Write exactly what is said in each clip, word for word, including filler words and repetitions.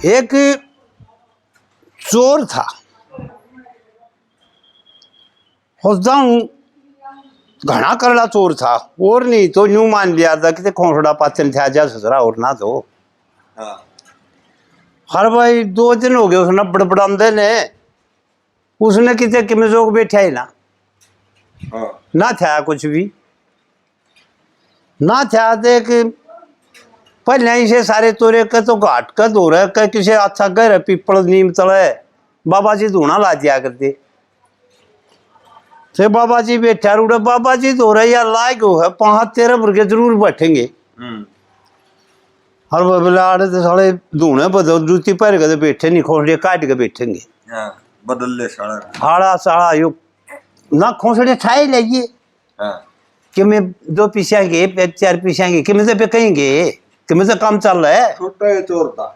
एक चोर था, उसदा हूँ घणा करड़ा चोर था, और नहीं तो न्यू मान लिया था कि खोसड़ा पाचन था जा ससुरा, और ना तो। हाँ। हर भाई दो दिन हो गए उसने बड़बड़ांदे ने, उसने किते किमे जोग बैठा ही ना। हाँ। ना था कुछ भी, ना था। देख, पहले इसे सारे तोरे के तो घाट के धोरे के किसे अच्छा घर है, पीपल नीम तले बाबा जी धूणा ला दिया करते। फिर बाबा जी बैठा रूड़े, बाबा जी धोरे या लाग हो है, पाँच तेरह मुर्गे जरूर बैठेंगे। हम्म। और वो बोला, "आड़े तो साले धूणे बदल, जूती पहन के तो बैठे नहीं, खोसड़े काट के बैठेंगे।" हाँ, बदल ले साला। हाड़ा साला यो ना खोसड़े ठाए लेइए। हाँ। कि मैं दो पीसियां के, पे-, चार पीसियां के, कि मैं तो पे कहीं गए, कि मैं तो काम चल रहा है। छोटा ये चोर था।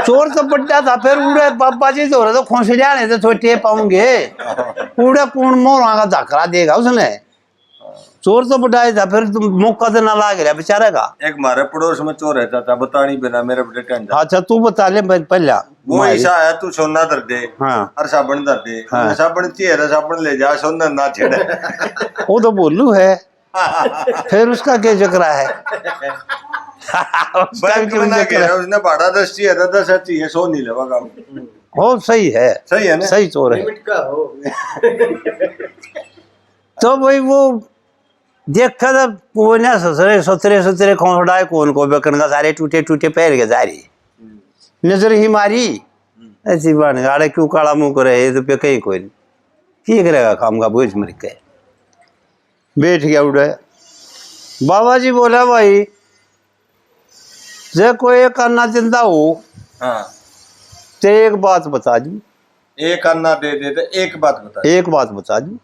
चोर तो बड्डा था, फिर उड़े बाबा जी धोरे तो खोसड़े आने तो छोटे पाऊंगे। उड़े कौन मोहरा का धकरा देगा उसने? चोर तो बड्डा ही था, फिर तुम मौका तो ना लाग रहा बेचारे का। एक हमारे पड़ोस में चोर है चाचा, बतानी बिना मेरे बड़े टेंडर। अच्छा, तू बता ले पह-, पहला। वो मारी। ऐसा है, तू सोना धर दे, हाँ। और साबण धर दे। हाँ। साबण चाहिए तो साबण ले जा, सोना ना छेड़े। वो तो बोलू है। फिर उसका क्या चक्रा है? उसका भी बैंक क्यों में ना चक्रा घेरा, है? उसने भाड़ा दस चाहिए था, दस चाहिए, सौ नहीं लेवा काम। हो, सही है। सही है ना? सही चोर है। लिमिट का हो। तो भाई वो देखा था, कोई ना ससुरे, सुथरे, सुथरे खोसड़ा है, कौन को बेकन का, सारे टूटे, टूटे पहर के जा रही। हम्म। नजर ही मारी, हम्म। ऐसी बन, "आड़े क्यों काला मुंह करे, ये तो पे कहीं कोई नहीं।" की करेगा काम का बोझ मर के। बैठ गया उड़े। बाबा जी बोला, "भाई, जे कोई एक आना जिंदा हो, हाँ। ते एक बात बता दी।" एक आना दे दे, तो एक बात बता दी। एक बात बता दी।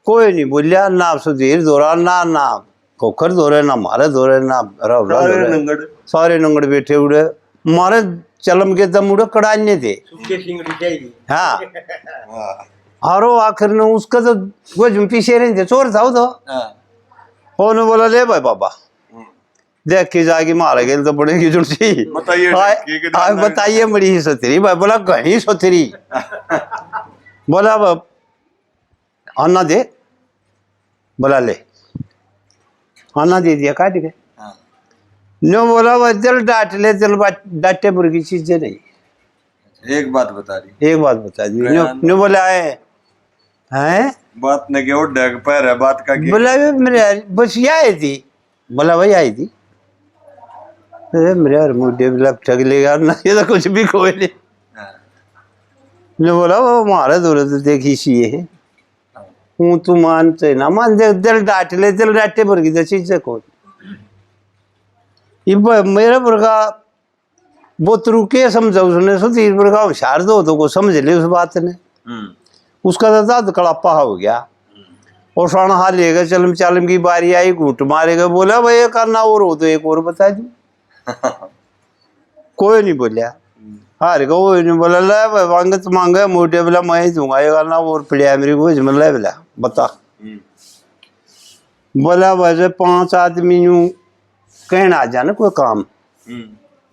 कोई नहीं बोलिया, ना सुधीर धोरा, ना, ना खोखर धोरे, ना मारे धोरे, ना राहुल सारे धोरे। नंगड़। सारे नंगड़ बैठे उड़े, मारे चलम के दम उड़े कड़ाने थे। सूखे सिंगड़ी चाहिए। हाँ। हाँ। और वो आखिर में उसका तो वो जो पीछे नहीं थे, चोर था वो तो। हाँ। उन्होंने बोला, "ले भाई बाबा, हम्म। देख के जाएगी, मारे गेल तो बड़ेगी जुड़सी।" बताइए, आए, के, के आए, बताइए, बड़ी ही सुथरी भाई।" बोला, "घणी सुथरी।" बोला, "अब आना दे।" बोला, "ले।" आना दे दिया, काट के। हाँ। न्यू बोला, "वो दिल डांट ले, दिल बा-, डांटे बुर की चीजें नहीं।" एक बात बता दी। एक बात बता दी। न्यू, न्यू बोला, "आए, हैं?" बात न के वो डग पर है, बात का के? बोला, "वे मेरे यार, बस ये आई थी।" बोला, "भाई, आई थी।" ए, मेरे यार, मुझे बोला, "ठग लेगा ना, ये तो कुछ भी कोई नहीं।" हाँ। न्यू बोला, "वो मारे दूर तो देखी सी है।" हूँ, तू मान चाहे ना मान, दे-, दिल डांट ले, दिल डांटे भर की तो चीज है कौन। इब मेरे भर का बोतरू के समझा उसने, सुधीर भर का होशियार दो, तो को समझ ले उस बात ने। हम्म। उसका तो दाद कड़ापा हो गया। हम्म। और साण हाल लेकर चलम चालम की बारी आई, घूट मारेगा, बोला, "भाई, एक आना और हो तो एक और बता दी।" कोई नहीं बोलिया। हम्म। हार का कोई नहीं बोला, "ले भाई, मांगे तो मांगे, मोटे बोला, मैं ही दूंगा, ये गाना और पड़िया मेरी को, इसमें ले बोला, बता।" हम्म। बोला, "भाई, जे पांच आदमी न्यू कहना आ जाए ना कोई काम, हम्म।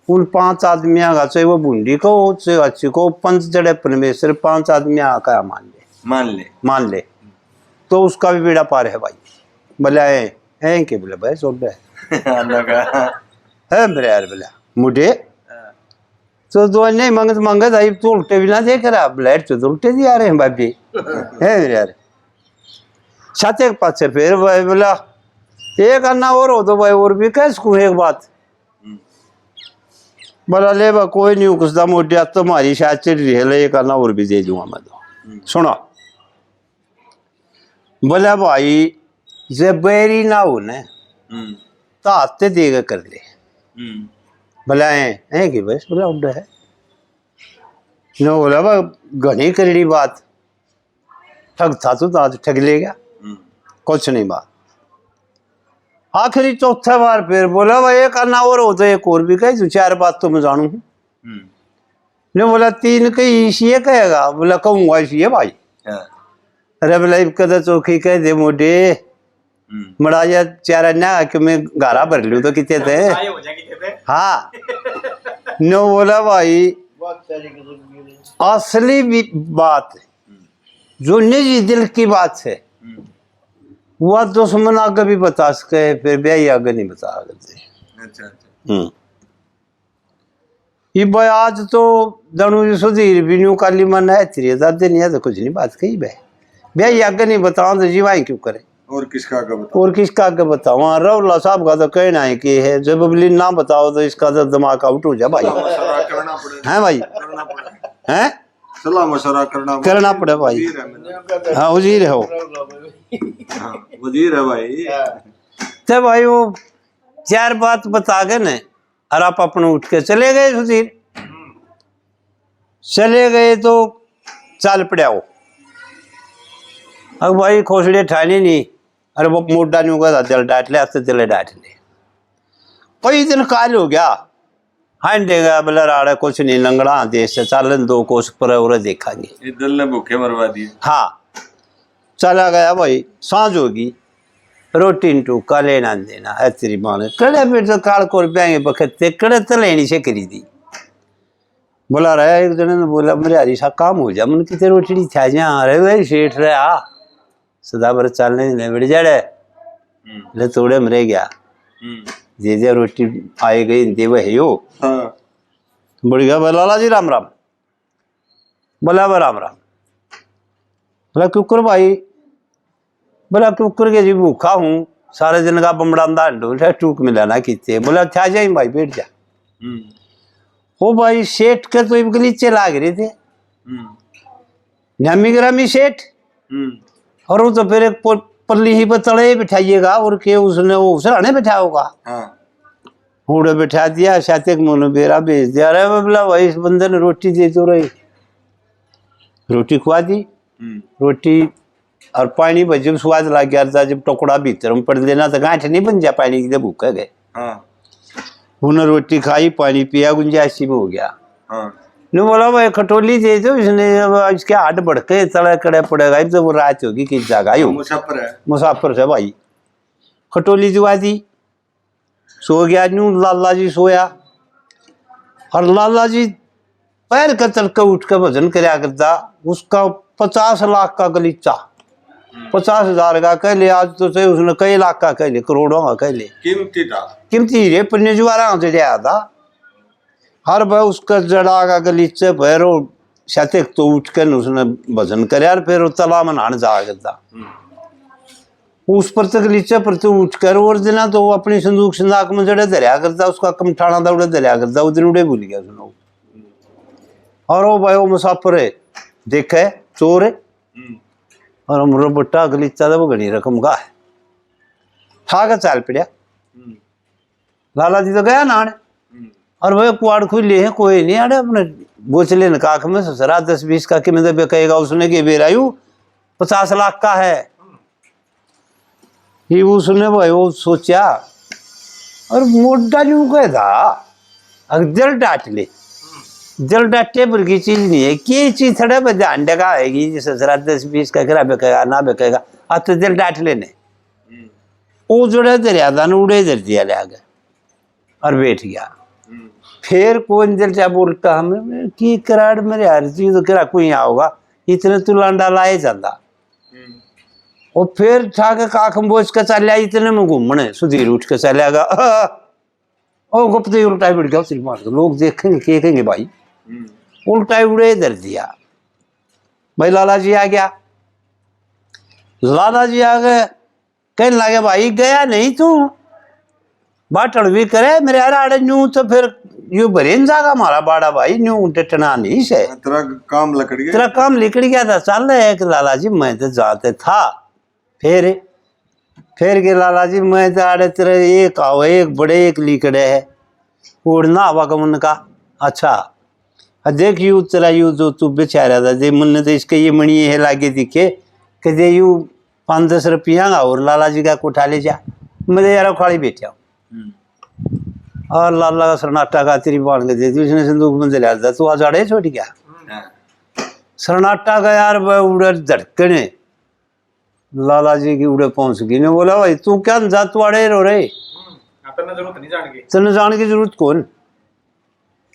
उन पांच आदमियां का, चाहे वो भूंडी को, चाहे अच्छी को, पंच जड़े परमेश्वर, पांच आदमियां का मान ले। मान ले। मान ले। तो उसका भी बेड़ा पार है भाई।" बोला, "ए, ए के बोले भाई, छोड़ दे।" लगा। है मेरे यार बोला, "मुझे।" हाँ। तो दो नहीं मंगत मंगत आई, तू उल्टे भी ना देख रहा, ब्लेड तो उल्टे दिया रहे हैं भाभी। है मेरे यार। साथे के पाछे फिर भाई बोला, "एक आना और हो तो भाई, और भी कह सकूँ एक बात।" हम्म। बोला, "ले बा, कोई नहीं, उसदा मोटिया तो हमारी शायद चढ़ रही है, ले, एक आना और भी दे दूंगा मैं तो।" हम्म। सुना। बोला, "भाई, जे बैरी ना हो ना, हम्म। तो हाथ ते दे के कर ले।" हम्म। बोला, "ऐ, ऐ की बस?" बोला, "उड्डा है।" नो बोला, "बा, घणी करड़ी बात, ठग था तू, तो आज ठग ले गया।" हम्म। कुछ नहीं बात। आखिरी चौथा बार फिर बोला, "भाई, एक आना और हो तो एक और भी कह दूं, चार बात तो मैं जानू हूँ।" हम्म। ने बोला, "तीन कही इसी ये कहेगा?" बोला, "कहूंगा इसी ये भाई।" हाँ। अरे बोला, "इब कदे चोखी कह दे मोटे, हम्म। मड़ा या चारा ना कि मैं गारा भर लूं तो किते थे।" आए हो जा किते थे। हाँ। नो बोला भाई, असली भी बात है, जो निजी दिल की बात है, वह दुश्मन आगे भी बता सके, फिर ब्याही आगे नहीं बता सकते। अच्छा, अच्छा। हम्म। इब आज तो दनु सुधीर भी न्यू काली मन है, तेरे दादे नहीं है तो कुछ नहीं बात कही बे। ब्याही आगे नहीं बताओ तो जीवाई क्यों करे? और किसका आगे बताओ? और किसका आगे बताओ? हाँ, रौला साहब का तो कहना है कि है, जब बबली ना बताओ तो इसका तो दिमाग आउट हो जा भाई। सलाह मशवरा करना पड़ेगा। हैं भाई? करना पड़ेगा। हैं? सलाह मशवरा करना करना पड़ेगा। पड़े भाई। वजीर है मेरा। हाँ, वजीर है वो। हाँ, वजीर है भाई। ते भाई वो चार बात बता के ने, और आप अपने उठ के चले गए सुधीर। चले गए तो चाल पड़ा हो। अब भाई खोसड़े ठाने नहीं, अरे वो मोटा नहीं होगा, दिल डांट ले, आते दिल डांट ले। कई दिन काल हो गया, हांडे गया, बोला, राड़े कुछ नहीं, लंगड़ा देश से चालन दो कोस पर और देखांगे। ये दिल ने भूखे मरवा दिए। हाँ, चला गया भाई, सांझ होगी, रोटी न टूका लेना न देना है तेरी माँ ने। कड़े फिर तो काल कोर ब्यांगे बखत ते कड़े तो लेनी से करी दी। बोला रहा एक जने ने बोला, मेरे हरी सा काम हो जा, मन किते रोटी छा जा रहे, वही सेठ रहा। सदा भर चालने ने बड़ी जड़े। हम्म। ले तोड़े मरे गया। हम्म। दे दे रोटी आए गई, दे वही हो। हाँ। बढ़ गया, बोला, "लाला जी राम राम।" बोला, "बा राम राम।" बोला, "क्यों कर भाई?" बोला, "क्यों कर के जी भूखा हूँ, सारे दिन का बमड़ांदा हंडू, उठे टूक मिला ना कीते।" बोला, "अच्छा जाए भाई, बैठ जा।" हम्म। ओ भाई, सेठ के तो इब गलीचे लाग रहे थे। हम्म। नामी ग्रामी सेठ। हम्म। और वो तो फिर एक प-, पल्ली ही पर तले बिठाइएगा, और के उसने वो सराहने बिठाया होगा। हाँ। उड़े बिठा दिया, साथे एक मोनू बेरा भेज दिया, "अरे बबला भाई, इस बंदे ने रोटी दे दो रे।" रोटी खुआ दी। हम्म। रोटी और पानी भाई जब स्वाद लग गया था, जब टुकड़ा भीतर में पड़ देना तो गांठ नहीं बन जा पानी की, जब भूखे गए। हाँ। उन्हें रोटी खाई, पानी पिया, गुंजाइशी में हो गया। हाँ। ने बोला, "भाई, खटोली दे दो, इसने अब इसके हाथ भड़के, तले कड़े पड़ेगा, इब तो वो रात होगी, किस जगह हो?" मुसाफिर है। मुसाफिर से भाई, खटोली दुआ दी, सो गया। न्यू लाला जी सोया, और लाला जी पैर के तड़के उठ के भजन करया करता, उसका पचास लाख का गलीचा, पचास हजार का कह ले, आज तो चाहे उसने कई लाख का कह ले, करोड़ों का कह ले। कीमती था। कीमती हीरे पन्ने जवाहरां जड़े आया था। हर भाई उसका जड़ा का गलीचे भैरो साथे तो उठ के उसने भजन करया, और फिर वो तला में नहान जाया करता। हम्म। उस पर तक लीचे पर तू उठ कर और दिना तो वो अपनी संदूक संदाक में जड़े धरया करता, उसका कमठाना था उड़े धरया करता, वो दिन उड़े भूल गया सुनो। और वो भाई वो मुसाफिर है, देखे चोर है, हम्म। और हमरो बट्टा गलीचा था वो घणी रकम का है, ठा के चाल पड़या। हम्म। लाला जी तो गया नान। हम्म। और वह कुआड़ खुले हैं, कोई नहीं आड़े, अपने बोचले ने काख में ससरा दस बीस का किमें दे कहेगा उसने के बेरायु पचास लाख का है। ये उसने भाई वो सोचा, और मोटा न्यू कह था, अगर दिल डांट ले, दिल डांटे पर की चीज नहीं है, की चीज थोड़ा पे ध्यान डगा आएगी, जैसे ससरा दस बीस का करा बिकेगा ना बिकेगा, अब तो दिल डांट लेने। हम्म। वो जोड़े दरिया था ना, उड़े धर दिया ले आगे। और बैठ गया। हम्म। फिर कौन दिल जा बोलता, हम की कराड़ मेरे यार जी, तो करा कोई आओगा, इतने तू लांडा लाए जाता। हम्म। और फिर ठा के काख में बोझ के चल आया, इतने में घूमने सुधीर उठ के चला गया। ओ गुप्त ही उल्टा ही बैठ गया, सिर मार के, लोग देखेंगे, क्या कहेंगे भाई? हम्म। उल्टा ही उड़े धर दिया। भाई लाला जी आ गया, लाला जी आ गए, कहने लगे, "भाई, गया नहीं तू, बाटल भी करे मेरे यार, आड़े न्यू तो फिर यू भरे न जागा हमारा बाड़ा भाई, न्यू डटना नहीं से। तेरा काम लकड़ गया। तेरा काम लिकड़ गया था, चल एक लाला जी, मैं तो जाते था।" फिर, फिर के लाला जी, मैं तो आड़े तेरे एक आओ, एक बड़े, एक लिकड़े है, उड़ना हवा का उनका। अच्छा, आ देख यू तेरा यू जो तू बेचारा था, दे मन्ने तो इसके ये मणि है लागे दिखे, कि दे यू पाँच दस रुपया और लाला जी का कोठा ले जा, मैं तो यार खाली बैठा हूँ। हम्म। और लाला का सरनाटा का तेरी बांध के दे दी, उसने संदूक में ले लिया, तू आज आड़े छोड़ गया। हाँ। सरनाटा का यार वह उड़े धड़कने, लाला जी की उड़े पहुंच गई ने बोला, "भाई तू क्या जा, तू आड़े रो रे, हम्म, हाँ, तन्ने जरूरत नहीं जान की। तन्ने जान की जरूरत कौन?"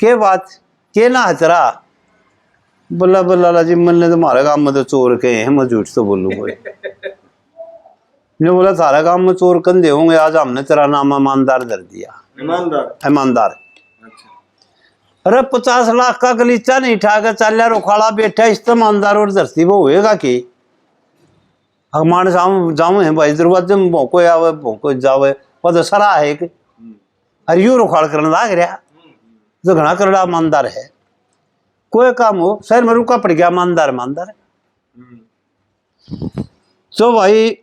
के बात, के ना है तेरा? बोला, बोला, "लाला जी, मन्ने तो, म्हारे गांव में तो चोर के हैं, मैं झूठ तो बोलूं कोई।" ने बोला, "थारे गांव में चोर कंधे होंगे, आज हमने तेरा नाम ईमानदार धर दिया।" ईमानदार। ईमानदार। अच्छा। अरे, पचास लाख का गलीचा नहीं ठा के चाल्या रुखाला बैठा, इस तो ईमानदार और धरती वो होएगा के? अब माणस हम जाऊं है भाई, दरवाजे में भोंको आवे, भोंको जावे, वो तो सरा है एक। हम्म। अरे, यू रुखाल करने लाग रहा, हम्म, हम्म। तो घना करड़ा ईमानदार है। कोई काम हो, शहर में रुका पड़ गया, ईमानदार, ईमानदार। हम्म। तो भाई,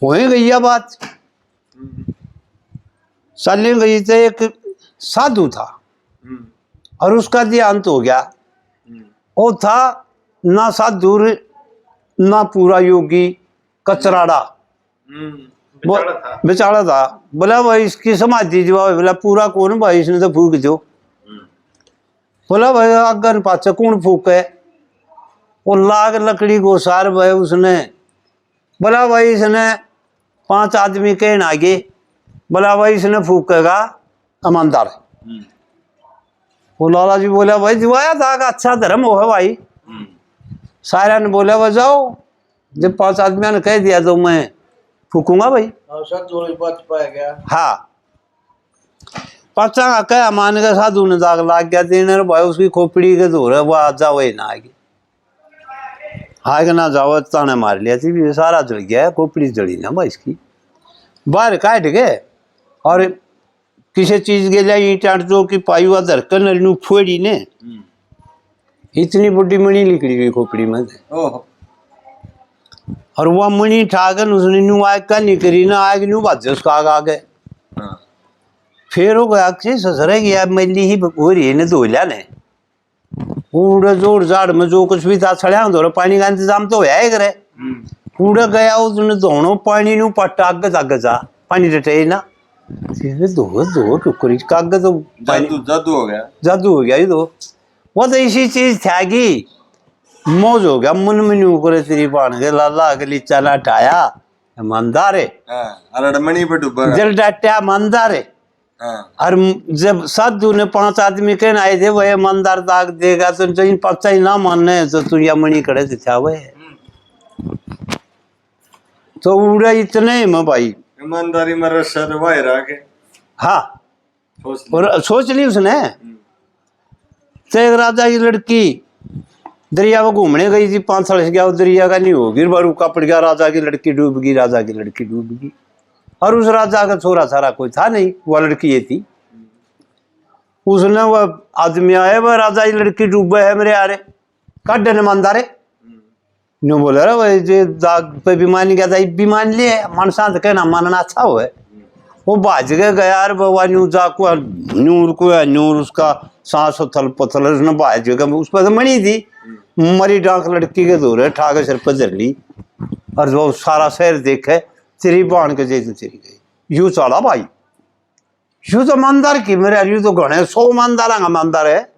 हो ही गई यह बात। हम्म। चली गई तो एक साधु था, हम्म। और उसका देहांत हो गया। हम्म। वो था ना साधु, ना पूरा योगी, कचराड़ा। हम्म। वो बिचारा था। बिचारा था। बोला, "भाई, इसकी समाधि जो है," बोला, "पूरा कौन भाई, इसने तो फूक दो।" हम्म। बोला, "भाई, आगे न पाछे कौन फूके?" वो लाग लकड़ी को सार भाई उसने, बोला, "भाई, इसने पांच आदमी कहन आगे, बोला, भाई, इसने फूकेगा ईमानदार।" हम्म। वो लाला जी बोला, "भाई, जो आया था, अच्छा धर्म हो है भाई।" हम्म। सारा ने बोला, "भाई, जाओ, जब पांच आदमियों ने कह दिया तो मैं फूकूंगा भाई।" हाँ, साधु वाली बात पाया गया। हाँ, पांचा का कह मान के साधु ने दाग लाग गया, तीन रे भाई उसकी खोपड़ी के धोरे वो आ जावे ना आगे। आगे ना जावे, ताने मार लिया थी, भी सारा जल गया, खोपड़ी जली ना भाई इसकी। बाहर काट के और किसी चीज के लिए ईंट आंट जो की पाई हुआ धरकन नू फोड़ी ने, हम्म। इतनी बड़ी मणि निकली हुई खोपड़ी में से। ओहो। और वह मणि ठाकर उसने न्यू आग का नहीं करी ना, आग न्यू भाजे उसका आग आगे। हाँ। फिर वो गया कि ससुरे गया, मैली ही हो रही है, ने धो लिया ने। उड़े जोड़ जाड़ में जो कुछ भी था, सड़िया धोरे पानी का इंतजाम तो होया ही करे। हम्म। उड़े गया, उसने धोनो पानी न्यू पट्टा आगे जागे जा, पानी डटे ही ना। फिर धो, धो, टुकड़ी कागज तो पानी जादू, जादू हो गया। जादू हो गया ये तो। वो तो इसी चीज था कि मौज हो गया, मन में न्यू करे तेरी बाण के लाला अगली चला ठाया, ईमानदार है। हाँ, अरड़ मणि पे डूबा। जल डाट्या ईमानदार है। हाँ। और जब साधु ने पांच आदमी कहने आए थे, "वह ईमानदार दाग देगा, तो जो इन पांचा ही ना मानने, तो तू या मणि कड़े से था वह।" हम्म। तो उड़े इतने में भाई। ईमानदारी में रस्सा तो बाहर आके। हाँ। सोच ली। और सोच ली उसने। हम्म। तो एक राजा की लड़की दरिया में घूमने गई थी, पांच साल से गया, वो दरिया का नहीं होगी, बारू का पड़ गया, राजा की लड़की डूब गई, राजा की लड़की डूब गई। और उस राजा का छोरा सारा कोई था नहीं, वह लड़की ये थी। उसने वह आदमी आया, "वह राजा की लड़की डूबे है मेरे यार, काढ ने ईमानदार है।" हम्म। न्यू बोले, "अरे भाई, जे दाग पे भी मान गया था, इब भी मान लिए, मानसा तो कहना मानना अच्छा हो है।" वो भाज के गया, अरे बाबा, न्यू जा को, न्यूर को है, न्यूर उसका सांस उथल पुथल, उसने भाज के, उस पर तो मणि थी, मरी डांक लड़की के धोरे, ठा के सिर पर धर ली। और जो सारा शहर देखे, "तेरी बाण के जे तू तेरी गई, यू चाला भाई।" यू तो ईमानदार की मेरे, यू तो घणे सौ ईमानदार का ईमानदार है।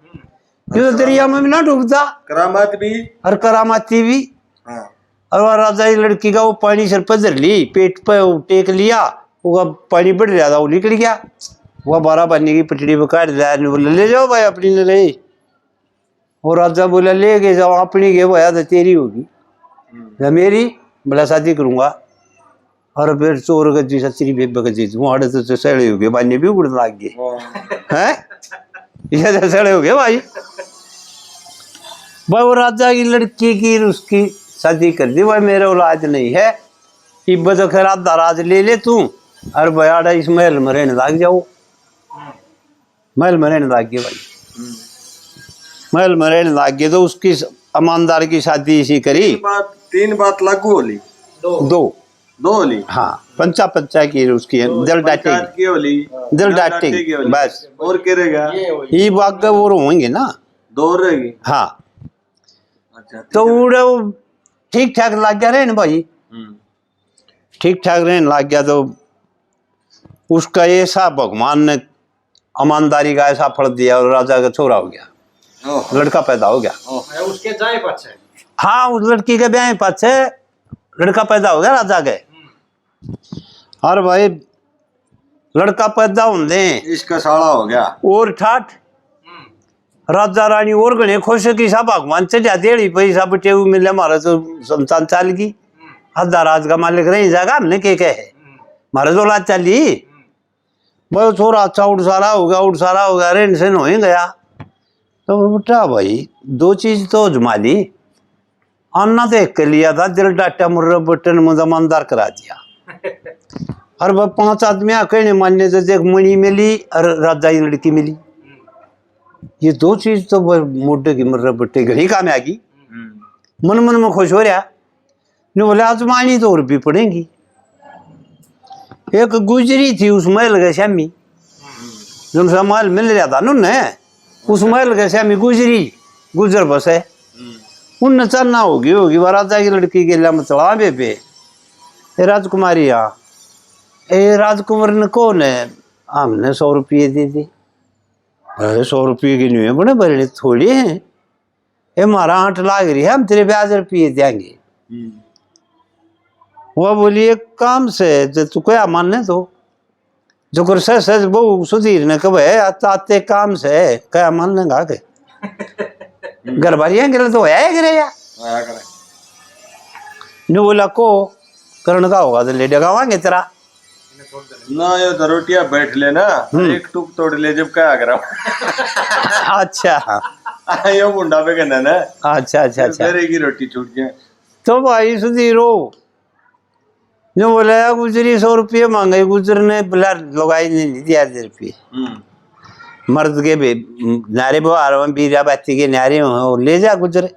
यू तो दरिया में भी ना डूबता। करामात भी। और करामाती भी। हाँ। और वह राजा की लड़की का वो पानी सिर पर धर ली, पेट पे वो टेक लिया, वो पानी बढ़ रहा था, वो निकल गया। वह बारह पानी की पटड़ी पे काट दिया, ने बोले, "ले जाओ भाई अपनी ने ले।" और राजा बोला, "ले के जाओ, अपनी के होया तो तेरी होगी।" हम्म। या मेरी, बोला, "शादी करूंगा।" और फिर चोर के जी सचरी बेबे के जी, वहाँ तो सड़े हो गए, बाने भी उड़न लाग गए। हाँ। हैं? ये तो सड़े हो गए भाई। भाई, वो राजा की लड़की की उसकी शादी कर दी, भाई, मेरे औलाद नहीं है, इब्बे तो खैर आधा राज ले ले तू, और बयाड़ा इस महल में रहने लग जाओ। महल में रहने लाग गए भाई। हम्म। महल में रहने लाग गए तो उसकी स-, ईमानदार की शादी इसी करी। तीन बात, तीन बात लागू हो ली। दो। दो। दो हो ली। हाँ, पंचा पंचा की उसकी है, दो, दिल पंचायत डांटेगी। की हो ली, दिल दिल डांटेगी, डांटेगी हो ली। बस। और के रहेगा? ये हो गई। ये बाग वो होंगे ना। दो रहेगी। हाँ। अच्छा, तो ठीक है। उड़े वो ठीक ठाक लाग गया रहने भाई। हम्म। ठीक ठाक रहने लाग गया तो उसका ऐसा भगवान ने ईमानदारी का ऐसा फल दिया और राजा का छोरा हो गया, ओह। लड़का पैदा हो गया। ओह। उसके जाए पाछे। हाँ, उस लड़की के ब्याह पाछे लड़का पैदा हो गया राजा के। हम्म। और भाई, लड़का पैदा होंदे इसका साला हो गया। और ठाठ, राजा रानी और घणे खुश कि सा भगवान चढ़िया देड़ी पई सा बटेऊ मिले, म्हारा तो संतान चाल गई। आधा राज का मालिक रही जागा, हमने के कहे, म्हारा तो लाज चाली। भाई छोरा अच्छा उड़सारा हो गया, उड़सारा हो गया, रहन सहन हो ही गया। तो बेटा भाई दो चीज तो जमा ली, आना तो एक लिया था, दिल डाटा मुर्र बटन मुझे ईमानदार करा दिया। और वह पांच आदमी आ कहने मान्य तो देख मणि मिली और राजा की लड़की मिली। ये दो चीज तो वह मोटे की मुर्र बट्टे घणी काम आ गई। हम्म। मन मन में खुश हो रहा। न्यू बोले आजमानी तो और भी पड़ेगी। एक गुजरी थी उस महल के स्यामी, जो सा महल मिल रहा था ना उन्हें, उस महल के स्यामी गुजरी, गुजर बसे। उनने चाहना होगी, होगी, वह राजा की लड़की के लिए मचला बेबे। ए राजकुमारी, हाँ। ए राजकुंवर ने कौन है? हमने सौ रुपये दे दे। अरे, सौ रुपये की नहीं है, बड़े बड़े थोड़े हैं। ए, म्हारा आंट लाग रही है, हम तेरे ब्याज रुपये देंगे। हम्म। वह बोली, एक काम से, जो तू क्या मानने तो, जो कर सह सहज बहु सुधीर ने कहे, "आ, ताते काम से, क्या मान लेंगा के?" हम्म। घर बारियां गिरल तो होया ही करे या। होया करे। न्यू बोला, को करण का होगा तो ले डगावांगे तेरा। ना, यो तो रोटियां बैठ ले ना, हम्म। एक टूक तोड़ ले जब क्या करा। अच्छा। यो मुंडा पे कहना ना। अच्छा, अच्छा, अच्छा। घर की रोटी छूट जाए। तो भाई सुधीरो, जो बोला, "यार, गुजरी सौ रुपये मांगे, गुजर ने बोला, लगाई नहीं दिया दे रुपये।" हम्म। मर्द के भी, नारे बहार में बीरा बाती के नारे हो, ले जा गुजर।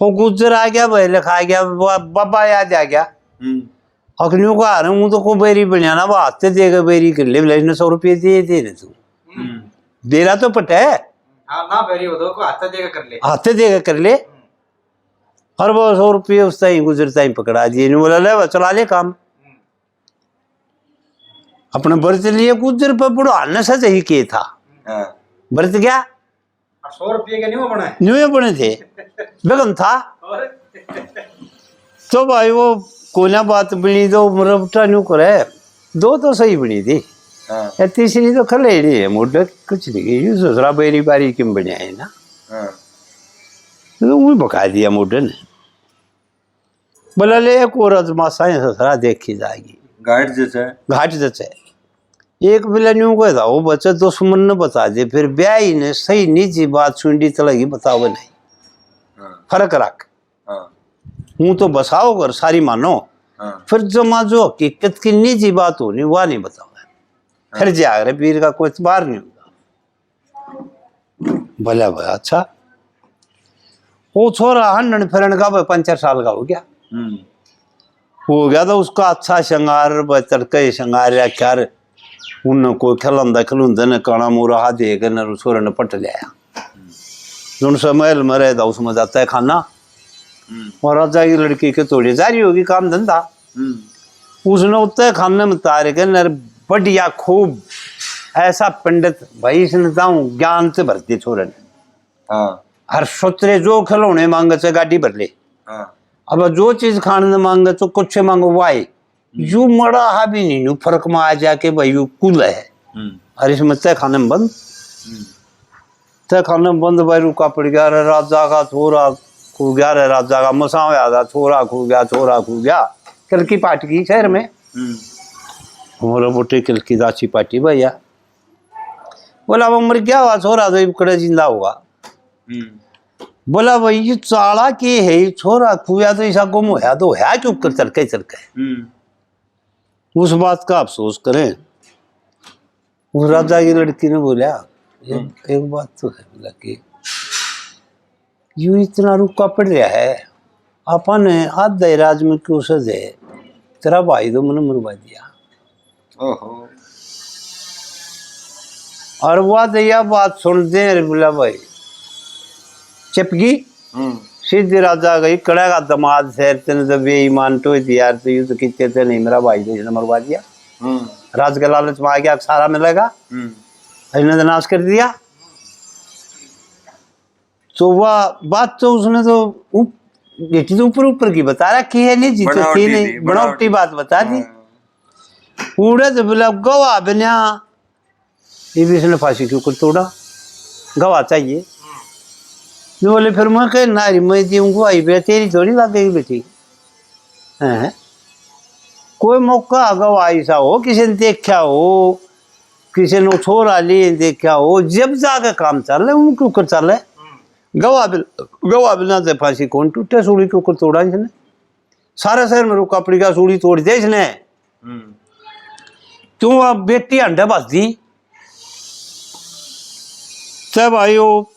वो गुजर आ गया, भाई लिखा गया, बा-, बाबा याद आ गया। हम्म। अखनियों का हारे हूँ तो को बैरी बनिया ना, वो हाथ से देके बैरी कर ले, बोले, "इसने सौ रुपये दिए थे ना तू।" हम्म। बेरा तो पटे। हाँ, ना बैरी हो तो को हाथ से देके कर ले। हाथ से देके कर ले। हम्म। और वो सौ रुपये उस ताई गुजर ताई पकड़ा दिए, नहीं बोला, "ले, वो चला ले काम।" हम्म। अपने बरत लिए गुजर पर बुढ़ा नशा से ही के था। हाँ। बरत गया। और सौ रुपये के न्यू बने? न्यू बने थे। बेगम था। और? तो भाई वो कोना बात बनी तो मुरबटा न्यू करे। दो तो सही बनी थी। हाँ। या तीसरी तो खले ही नहीं है, मुड्ढे कुछ नहीं की। यूं ससुरा बेरी बारी किम बनिया है ना। हाँ। तो वो बका दिया मुड्ढे ने। बोला, "ले, एक और अजमासा है, ससुरा देखी जाएगी।" घाट जचे। घाट जचे। एक बेला न्यू कहता, "वो बच्चे दुश्मन ने बता दे, फिर ब्याही ने सही निजी बात सुंडी तलगी बतावे नहीं।" हाँ। फर्क रख। हाँ। हूँ तो बसाओ घर सारी मानो। हाँ। फिर जमा जो हकीकत की निजी बात होनी, वह नहीं बतावे। फिर हाँ। जागर पीर का कोई एतबार नहीं होता। भला भाई, अच्छा। वो छोरा हंडन फिरन का भाई पाँच चार साल का हो गया। हम्म। हो गया तो उसका अच्छा श्रृंगार, भाई, तड़के ही श्रृंगार रखा रे। उन्हें कोई खिलौंदा खिलौंदे ने काला मोरा हाथ दे के ने छोरे ने पट लिया। हम्म। जो उनसे महल में रहता, उसमें जाता है खाना। हम्म। और राजा की लड़की के थोड़ी जारी होगी काम धंधा। हम्म। उसने उत्ते खाने में तार के नर बढ़िया खूब ऐसा पंडित भाई, इसने ताऊ ज्ञान से भर दी छोरे ने। हाँ। हर सोतरे जो खिलौने मांगे से गाड़ी भर ले। हाँ। अब जो चीज खाने ने मांगे तो कुछ मांगो वाई। हम्म। यू मड़ा हा भी नहीं, यू फर्क में आ जाके भाई यू कुल है। हम्म। और इसमें तय खाने में बंद। हम्म। तय खाने में बंद भाई रुका पड़ गया, "अरे राजा का छोरा खो गया, रे राजा का मसा होया था, छोरा खो गया, छोरा खो गया।" कलकी पाट गई शहर में। हम्म। हमारा बोटे कलकी दाची पाटी भैया। बोला, "वो मर गया हुआ छोरा तो इब कड़े जिंदा होगा।" हम्म। बोला, "भाई, ये चाला के है, ये छोरा खुया तो इसा गुम होया तो होया क्यों कर चलके चलके?" हम्म। उस बात का अफसोस करें।" उस राजा की लड़की ने बोला, "एक, हम्म। एक बात तो है," बोला कि यू इतना रुका पड़ रहा है, अपन आधा ही राज में क्यों सज है, तेरा भाई तो मैंने मरवा दिया। ओहो। और वह तो यह बात सुनते हैं, बोला, "भाई, चिपकी।" हम्म। सीधी राजा गई, "कड़े का दमाद से, तेने तो बेईमान टोह दिया यार, तो यू तो कितने थे नहीं, मेरा भाई तो इसने मरवा दिया।" हम्म। राज के लालच में आ गया, सारा मिलेगा। हम्म। इसने तो नाश कर दिया। तो वह बात तो उसने तो उप-, बेटी तो ऊपर ऊपर की बता रखी है, नहीं जी तो बनावटी थी नहीं, थी, बनावटी बनावटी। बात बता दी। हाँ। उड़े तो बोला, "गवाह बन्या, ये भी इसने फांसी क्यों कर तोड़ा? गवाह चाहिए।" मैं बोले, "फिर मैं कह, नारी मैं दी हूँ गवाही पे, तेरी थोड़ी लागेगी बेटी।" हैं? कोई मौका गवाही सा हो, किसी ने देखा हो, किसी ने छोरा लिए देखा हो, जब जाके काम चले, वो क्यों कर चले? गवाह बिल-, गवाह बिना ते फांसी कौन टूटे, सूली क्यों कर तोड़ा इसने? सारे शहर में रुका पड़ी गया, सूली तोड़ दे इसने। हम्म। क्यों अब बेटी हंडे बस दी? ते भाई वो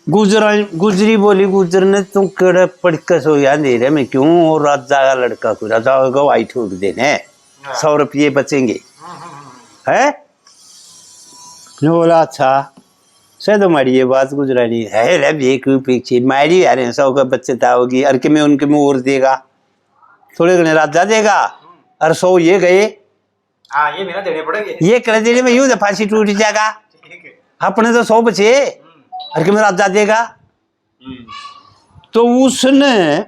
गुजरा, गुजरी बोली, गुजर ने तू केड़े पड़ के सोया अंधेरे में क्यों? और राजा का लड़का कोई, राजा का गवाही ठोक देने, हाँ। सौ रुपये बचेंगे। हम्म, हम्म, हम्म। है? न्यू बोला, "अच्छा, से तो माड़ी ये बात गुजरानी है, ले भी एक पीछे मारी यार, सौ का बचत आओगी, और कि मैं उनके मुंह और देगा, थोड़े घने राजा देगा, और सौ ये गए।" हाँ, ये मेरा देने पड़ेंगे। ये कर देने में यूं तो फांसी टूट जाएगा। ठीक है। अपने तो सौ बचे, हम्म। और कि मैं राजा देगा। हम्म। तो उसने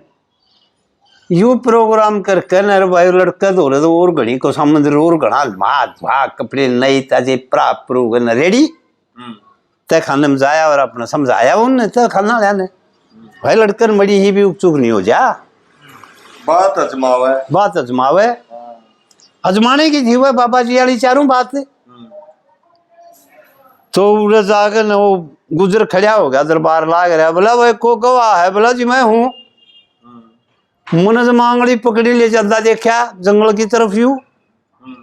यू प्रोग्राम करके न, अरे भाई, लड़के धोरे तो और घणी को समझ रो, और घणा मा धुआ कपड़े नए ताजे, प्रा प्रू न रेडी। हम्म। तय खाने में जाया और अपना समझाया उनने, तय खाना वाला ने। हम्म। भाई, लड़कन मड़ी ही भी उकचुक नहीं हो जा। बात अजमावे। बात अजमावे। हाँ। अजमाने की थी वह बाबा जी वाली चारों बात। हम्म। तो उड़े जाके न वो गुजर खड़ा हो गया, दरबार लाग रहा, बोला, "भाई, को गवाह है?" बोला, "जी, मैं हूँ।" हम्म। मने जमा आंगली पकड़ी ले जाता देखा जंगल की तरफ यू। हम्म।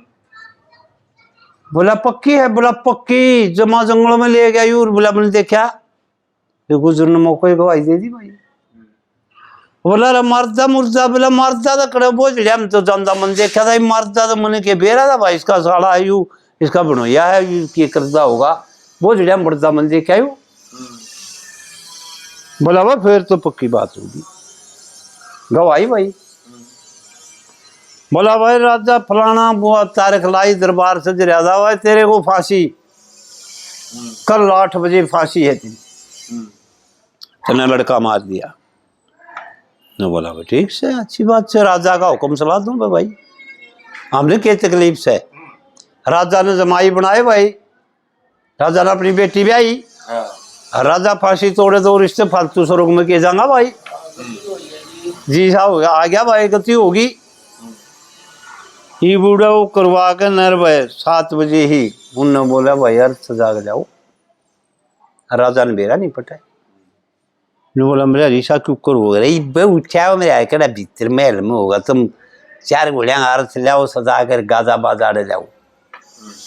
बोला, "पक्की है?" बोला, "पक्की।" जमा जंगल में ले गया यू और बोला, "मैंने देखा।" ये गुजर ने मौको एक गवाही दे दी भाई। बोला, "रे मरदा मुर्दा," बोला, "मरदा तो कड़े बोझड़िया में तो जांदा मन देखा था, ये मरदा तो मने के बेरा था भाई, इसका साला है यू, इसका बनोया है, यू के करदा होगा, बोझड़िया में मरदा मन देखा यू।" हम्म। बोला, "वाह, फिर तो पक्की बात होगी, गवाही भाई।" हम्म। बोला, "भाई राजा फलाना, वो तारीख लाई दरबार से, जरियादा हुआ है तेरे को फांसी, हम्म। कल आठ बजे फांसी है तेरी।" हम्म। तने लड़का मार दिया। ने बोला, "भाई, ठीक से, अच्छी बात से, राजा का हुक्म चला दूं मैं भाई, हमने के तकलीफ से।" राजा ने जमाई बनाए भाई, राजा ने अपनी बेटी ब्याही। हाँ। और राजा फांसी तोड़े तो रिश्ते फालतू स्वर्ग में के जाऊंगा भाई। हम्म। जी सा हो गया, आ गया भाई, गति होगी। हम्म। ये बूढ़ा वो करवा के नर भाई सात बजे ही उनने बोला, "भाई यार, सजा के जाओ।" राजा ने बेरा नहीं पटा। न्यू बोला, "मेरा रिसा क्यों कर हो रही? बे उठा हो मेरे आए, कड़ा भीतर महल में होगा, तुम चार घोड़ियां का रथ लाओ, सजा कर गाजा बाजा लाओ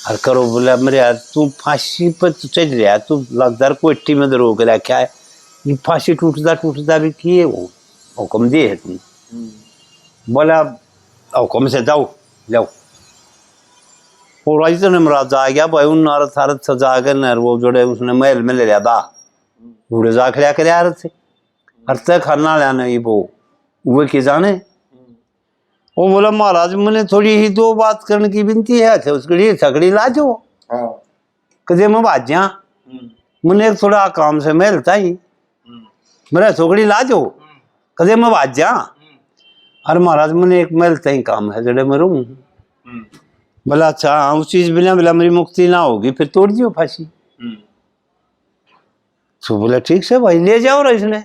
और करो।" बोला, "मेरे यार, तू फांसी पर तो चढ़ रहा, तू लगदार कोठी में तो रोक रखा है, ये फांसी टूटता टूटता भी किए हो, हुक्म दिए है तुम।" हम्म। बोला, "हुक्म से जाओ, जाओ।" और इतने में राजा आ गया भाई, उन रथ रथ सजा के न वो जोड़े उसने महल में ले लिया था। घोड़े जा खड़ा कर यार थे। अर तय खाना वाला ने ही वो, वो के जाने। वो बोला, "महाराज, मैंने थोड़ी ही दो बात करने की विनती है, थे उसके लिए थकड़ी ला जो।" हाँ। कदे मैं भाज्या। हम्म। मैंने एक थोड़ा काम से मैं हलता ही। हम्म। मेरा थोकड़ी ला जो। हम्म। कदे मैं भाज्या। हम्म। अरे महाराज, मैंने एक महल तई काम है, जड़े मैं रहूं। हम्म। बोला, "अच्छा, हाँ, उस चीज बिना, बोला, मेरी मुक्ति ना होगी, फिर तोड़ दियो फांसी।" हम्म। तो बोला, "ठीक से भाई, ले जाओ रहा इसने।"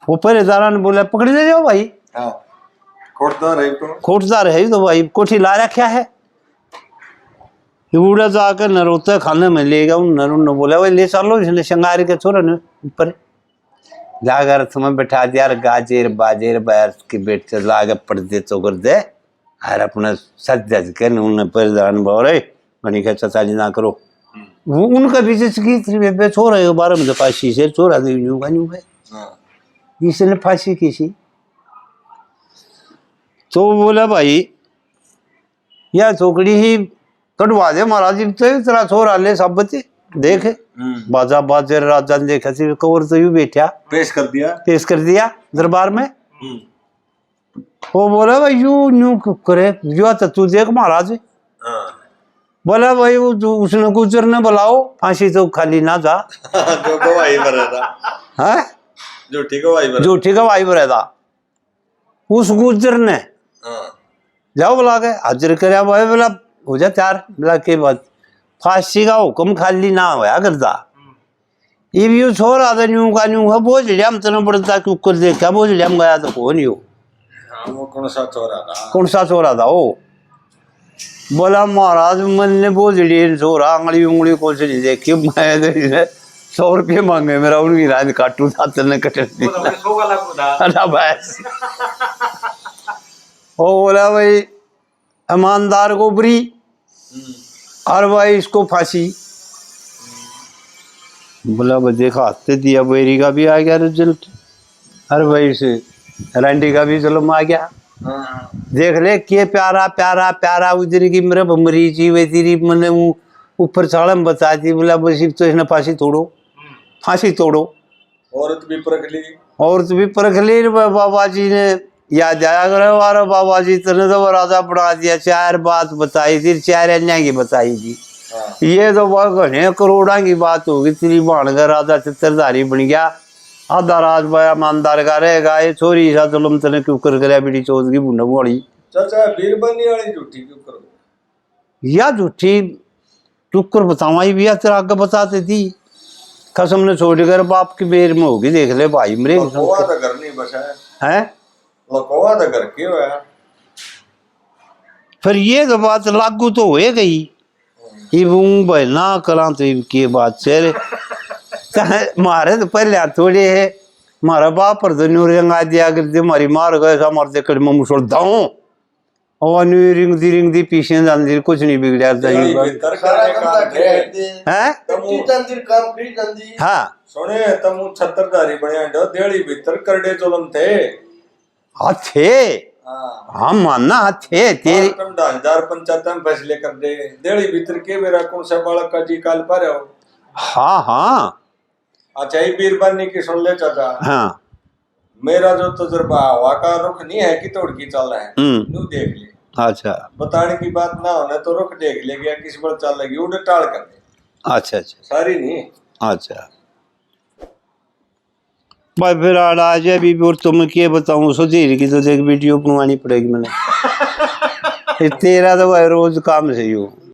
वो पहरेदारा ने बोला, "पकड़ ले जाओ भाई।" हाँ। खोटदार है तो। खोटदार है तो भाई, कोठी ला रखा है। ये उड़ा जाकर नरोते खाने में ले गया, उन नरो ने बोला, "भाई, ले चलो इसने, शंगारी के छोरे ने ऊपर।" जाकर रथ में बैठा दिया, और गाजेर बाजेर बैठ के बैठ चला के पर्दे तो कर दे। अर अपने सज धज के न उनने परिधान बोरे, घणी के चचाली ना करो। हम्म। वो उनका भी जिस की थी, बे, बे, छोरा है, बारह में तो फांसी से, छोरा दे न्यू का न्यू है। हाँ। इसने फांसी की सी। तो बोला, "भाई, या थोकड़ी ही कढ़वा दे महाराज, इब तो तेरा छोरा ले साबत देख।" हम्म। बाजा बाजे, राजा ने देखा सी, कवर तो यू बैठा। पेश कर दिया। पेश कर दिया दरबार में। हम्म। वो बोला, "भाई, यू न्यू क्यों करे? यो तो तू देख महाराज।" हाँ। बोला, "भाई, वो जो उसने गुजर ने बुलाओ, फांसी तो खाली ना जा।" जो गवाही भरे था। हाँ? झूठी गवाही भरे। झूठी गवाही भरे था। उस गुजर ने। हाँ। जाओ बुला के हाजिर करया भाई, बोला हो जा तैयार, बोला के बात, फांसी का हुक्म खाली ना होया करता। इब यू छोरा तो न्यू का न्यू है, बोझ लिया हम तने बड़ता क्यों कर देखा, बोझ लिया हम गया तो कौन ही हो। हाँ, वो कौन सा छोरा था? कौन सा छोरा था वो? बोला महाराज, मन ने बोझ लिए छोरा, आंगली उंगली कुछ नहीं देखी, मैं तो इन्हें सौ रुपये मांगे मेरा, उनकी रात काटू था तने कटन दी। वो तो अपने सौ का लागू था। अरे बस। वो बोला भाई, ईमानदार को बुरी, हम्म, और भाई इसको फांसी। बोला भाई देखा, हत्ते दिया बैरी का भी आ गया रिजल्ट, और भाई इस रांडी का भी जुल्म आ गया। हाँ, देख ले के प्यारा प्यारा प्यारा, उधर की मेरे मरी जी वे तेरी, मैंने वो ऊपर चाल में बता दी, बोला बस इब तो इसने फांसी तोड़ो, हम्म, फांसी तोड़ो। औरत भी परख ली। औरत भी परख ली रे बा-, बाबा जी ने याद आया करे, अरे बाबा जी तने तो वो राजा बना दिया, चार बात बताई थी, चार अन्या की बताई थी। हाँ, ये तो वह घने करोड़ां की बात होगी, तेरी भाण का राजा छत्रधारी बन गया, आधा राज बा ईमानदार का रहेगा, ये छोरी सा जुल्म तने क्यों कर गया, बीड़ी चौथ की भुंडम वाली। चाचा बीरबानी वाली झूठी क्यों करो? या झूठी क्यूकर बतावा ही भी तेरा आगे बताते थी। कसम ने छोड़ कर बाप की बेर में होगी, देख ले भाई मेरे। लकोवा तो घर नहीं बसा है। हैं? लकोवा तो घर के होया। फिर ये तो बात लागू तो हो गई। इब ऊं भाई ना करा तो इब की बात से रे। चाहे मारे तो पहले थोड़े है, मारा बाप पर तो न्यू रंगा दिया करते, मारी मार गए सा, मार दे कड़ में मुसल दाऊं। और न्यू रिंगदी रिंगदी पीछे जांदी, कुछ नहीं बिगड़ा था। तेरी भीतर करने काम थे। हैं? तमू जांदी काम करी जांदी। हाँ। सुने, तमू छत्रधारी बने डो, देली भीतर करड़े जुलम थे। हाँ थे। हाँ। हाँ मानना थे तेरी। तुम ढांचदार पंचायत में फैसले कर दे। देली भीतर के मेरा कौन सा बालक का जी काल पर हो? हाँ हाँ। अच्छा, ये बीरबानी की सुन ले चाचा। हाँ। मेरा जो तजुर्बा हवा का रुख नहीं है कि तोड़ की चल रहा है, हम्म। न्यू देख ले। अच्छा। बताने की बात ना होने तो रुख देख ले गया, किस पर चल लगी, उड़ टाल कर दे। अच्छा अच्छा। सारी नहीं। अच्छा भाई, फिर आड़ आ जाए भी, और तुम्हें क्या बताऊं, सुधीर की तो देख वीडियो बनवानी पड़ेगी मैंने। ये तेरा तो भाई रोज काम से ही हो।